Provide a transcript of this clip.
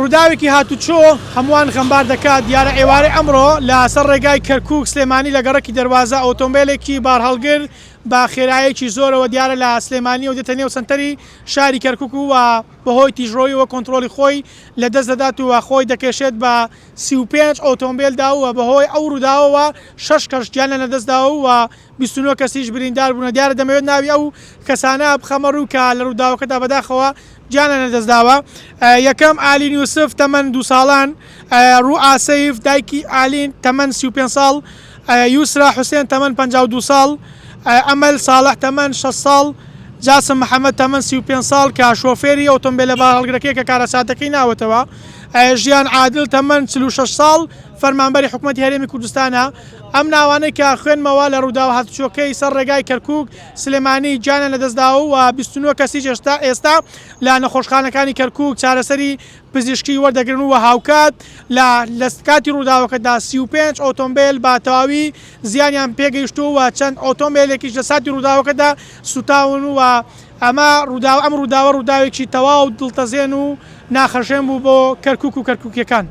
ڕووداوێکی هاتوچۆ هەمووان غەمبار دەکات، دیارە ئێوارەی ئەمڕۆ لە سەر ڕێگای کەرکوک سلێمانی لە گەڕەکی دەروازە ئۆتۆمبێلێکی بارهەڵگر بە خێرایەکی زۆرەوە دیارە لە سلێمانیەوە دێتە نێو سەنتەری شاری کەرکوک و بەهۆی تیژڕۆیەوە کۆنتڕۆڵی خۆی لە دەست دەدات و خۆی دەکێشێت بە 35 ئۆتۆمبێلدا و بەهۆی ئەو ڕووداوەوە شەش کەس گیانیان لەدەستداوە و 29 کەسیش بریندار بوونە. دیارە دەمەوێت ناوی ئەو کەسانە بخەمە ڕوو کە لە ڕووداوەکەدا بەداخەوە گیانیان لەدەستداوە. یەکەم، ئالین یوسف تەمەن دوو ساڵان، ڕوئا سەیف دایکی ئالین تەمەن 35 ساڵ، یوسرا حوسێن تەمەن 52 ساڵ، ئەمەل ساڵح تەمەن 60 ساڵ، جاسم محەمەد تەمەن 35 ساڵ کە شۆفێری ئۆتۆمبێلە بارهەڵگرەکەیە کە کارەساتەکەی ناوەتەوە، ژیان عادل تەمەن 46 ساڵ فەرمانبەری حکومەتی هەرێمی کوردستانە. ئەم ناوانەی کە خوێندمەوە لە ڕووداوە هاتوچۆکەی سەر ڕێگای کەرکوک، سلێمانی گیانیان لەدەستداوە و 29 کەسیش ئێستا ئێستا لە نەخۆشخانەکانی کەرکوک چارەسەری پزیشکی وەردەگرن و هاوکات لە لە کاتی ڕووداوەکەدا 35 ئۆتۆمبێل بە تەواوی زیانیان پێگەیشتووە و چەند ئۆتۆمبێلێکیش لە ساتی ڕووداوەکەدا سوتاون و ئەمە ڕووداو ئەم ڕووداوە ڕووداوێکی تەواو دڵتەزێن و ناخەژێن بوو بۆ کەرکوک و کەرکوکیەکان.